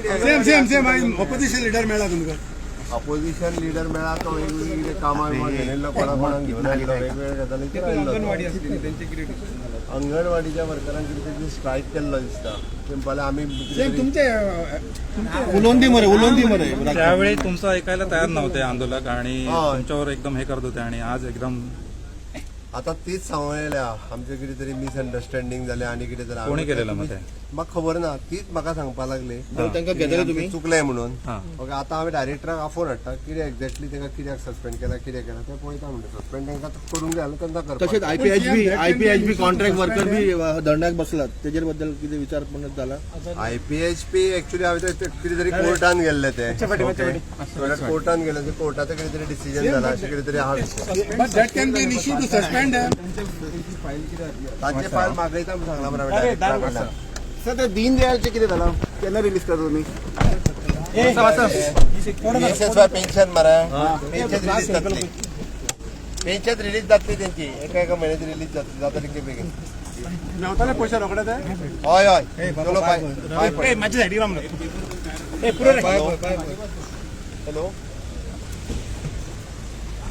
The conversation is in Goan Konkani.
Same same same opposition leader मेळ्ळा तुमकां. अपोजिशन लिडर मेळ्ळा, तो वेगवेगळे कामां बिमां घेवन कोणा कोणाक घेवन आयलो, वेगवेगळे गजालींचेर आयलो तो. अंगणवाडीच्या वर्करांक कितें तरी स्ट्रायक केल्लो दिसता. ते म्हणपाक लागले, आमी सेम तुमचे. उलोवन दी मरे, उलोवन दी मरे. त्यावेळी तुमचं ऐकायला तयार नव्हते आंदोलक आणि हय. तुमच्यावर एकदम हे करत होते आणि आज एकदम आता तीच सांगून येयल्या, आमचे कितें तरी मिसअंडरस्टँडींग जालें आनी कितें जालें. कोणी केलेलं मग ते? म्हाका खबर ना, तीच म्हाका सांगपाक लागली. तांकां घेतले तुमी? चुकलें म्हणून. हा. ओके, आतां हांवें डायरेक्टराक आफोवन हाडटा. कितें एक्झॅक्टली तांकां कित्याक सस्पेंड केला, कितें केला तें पळयता. म्हणटा सस्पेंड तांकां करूंक जाय जाल्यार तांकां करपाक. तशेंच आयपीएचबी कॉन्ट्रॅक्ट वर्कर बी धरण्याक बसलात, तेजेर बद्दल कितें विचार पण जाला? आयपीएचपी एक्चुअली हांवें ते कितें तरी कोर्टान गेल्ले ते. कोर्टान गेले ते, कोर्टाचें कितें तरी डिसिजन जाला अशें कितें तरी आहा. But that can be an issue to suspend. तांचे फायल मागयता म्हणून सांगला मरे हांवें डायरेक्टरा कडल्यान. सर, ते दीनदयाळचे कितें जाला? केन्ना रिलीज करता तुमी? बीएसएसवाय पेन्शन मरे, पेन्शन रिलीज जातली, पेन्शन रिलीज जातली तेंची. एका एका म्हयन्यात रिलीज जातली, जातली की बेगीन. मेवताले पयशे रोखडे ते. हय हय, चलो, बाय बाय. हॅलो.